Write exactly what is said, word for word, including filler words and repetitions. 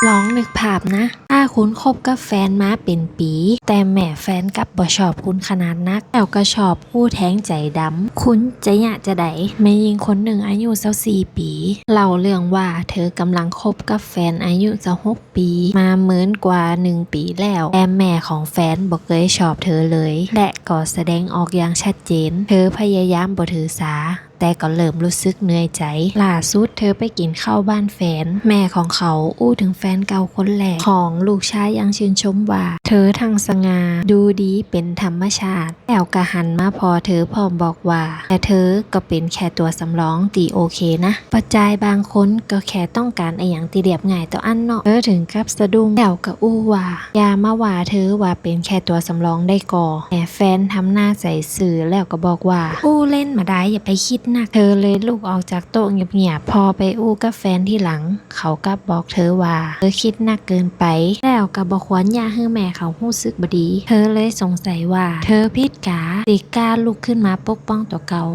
ลองนึกภาพนะ ถ้าคุณคบกับแฟนมาเป๋นปี๋ แต่แม่แฟนกลับบ่ชอบคุณขนาดนัก แล้วก็ชอบอู้แถงใจ๋ดำ คุณจะเยียะจาใด แม่ญิงคนนึ่งอายุซาวสี่ปี๋ เล่าเรื่องว่าเธอกำลังคบกับแฟนอายุซาวหกปี๋ มาเมินกว่าหนึ่งปี๋แล้ว แต่แม่ของแฟนบ่เกยชอบเธอเลย และก็แสดงออกอย่างชัดเจน เธอพยายามบ่ถือสา แต่ก็เริ่มรู้สึกเหนื่อยใจ๋ ล่าสุดเธอไปกิ๋นข้าวบ้านแฟน แม่ของเขาอู้เถิงแฟนเก่าคนแรกของลูกชายอย่างชื่นชมว่า เธอทั้งสง่า ดูดีเป๋นธรรมชาติ แล้วก็หันมาผ่อเธอพร้อมบอกว่า แต่เธอก็เป๋นแค่ตั๋วสำรองตี้โอเคนะ ป้อจายบางคนก็แค่ต้องก๋านอะหยังตี้เรียบง่ายเต้าอั้นเนาะ เธอเถิงกับสะดุ้ง แล้วก็อู้ว่า อย่ามาว่าเธอว่าเป๋นแค่ตั๋วสำรองได้ก่อ แต่แฟนทำหน้าใสซื่อแล้วก็บอกว่า อู้เล่นบ่ดาย อย่าไปกึ๊ดนัก เธอเลยลุกออกจากโต๊ะเงียบๆ พอไปอู้กับแฟนทีหลัง เขากลับบอกเธอว่า เธอกึ๊ดนักเกินไป แล้วก็บ่ควรเยียะหื้อแม่เขาฮู้สึกบ่ดี เธอเลยสงสัยว่า เธอผิดกา ตี้ก้าลุกขึ้นมาปกป้องตั๋วเก่า